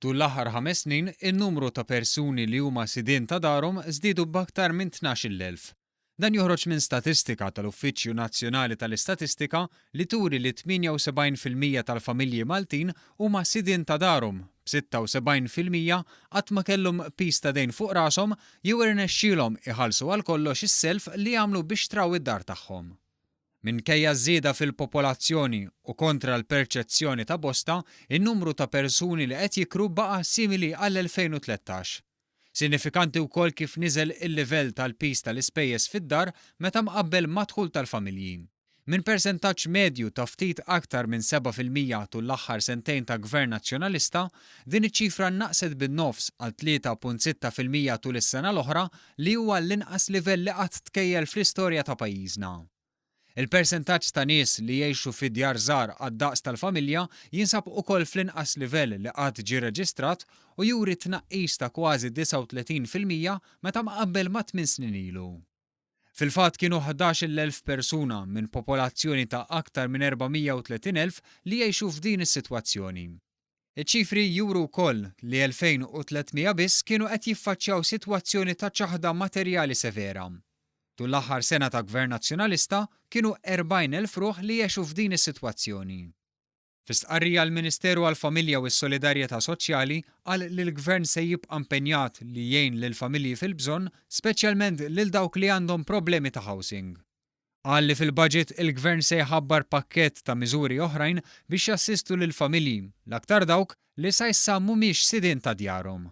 Tul l-aħħar ħames snin, in-numru ta' persuni li huma sidien ta' darhom żdiedu b'aktar minn 12,000. Dan joħroġ minn statistika tal-Uffiċċju Nazzjonali tal-Istatistika li turi li 78% tal-familji Maltin huma sidien ta' darhom, b'76% qatt ma kellhom piż ta' dejn fuq rashom jew irnexxielhom iħallsu għal kollox is-self li għamlu biex xtraw id-dar tagħhom. Minkejja ż-żieda fil-popolazzjoni u kontra l-perċezzjoni ta' bosta, in-numru ta' persuni li qed jikru baqa' simili għall-2013. Sinifikanti wkoll kif niżel il-livell tal-piż tal-ispejjeż fid-dar meta mqabbel mad-dħul tal-familji. Minn persentaġġ medju ta' ftit aktar minn 7% tul l-aħħar sentejn ta' Gvern Nazzjonalista, din iċ-ċifra naqset bin-nofs għal 3.6% tul is-sena l-oħra li huwa l-inqas livell li qatt tkejjel fl-istorja ta' pajjiżna. Il-persentaġġ ta' nies li jgħixu fi djar żgħar għad-daqs tal-familja jinsab ukoll fl-inqas livell li qatt ġie reġistrat u juri tnaqqis ta' kważi 39% meta mqabbel ma' tmien snin ilu. Fil-fatt kienu 11,000 persuna minn popolazzjoni ta' aktar minn 430,000 li jgħixu f'din is-sitwazzjoni. Iċ-ċifri juru wkoll li 2,300 biss kienu qed jiffaċċjaw sitwazzjoni ta' ċaħda materjali severa. Tul l-aħħar sena ta' Gvern Nazzjonalista kienu 40,000 ruħ li għexu f'din is-sitwazzjoni. Fi stqarrija l-Ministeru għall-Familja u s-Solidarjetà Soċjali qal li l-Gvern se jibqa' impenjat li jgħin lill-familji fil-bżonn, speċjalment lil dawk li għandhom problemi ta' housing. Qal li fil-budget il-Gvern se jħabbar pakkett ta' miżuri oħrajn biex jassistu lill-familji, l-aktar dawk li sa issa mhumiex sidien ta' djarhom.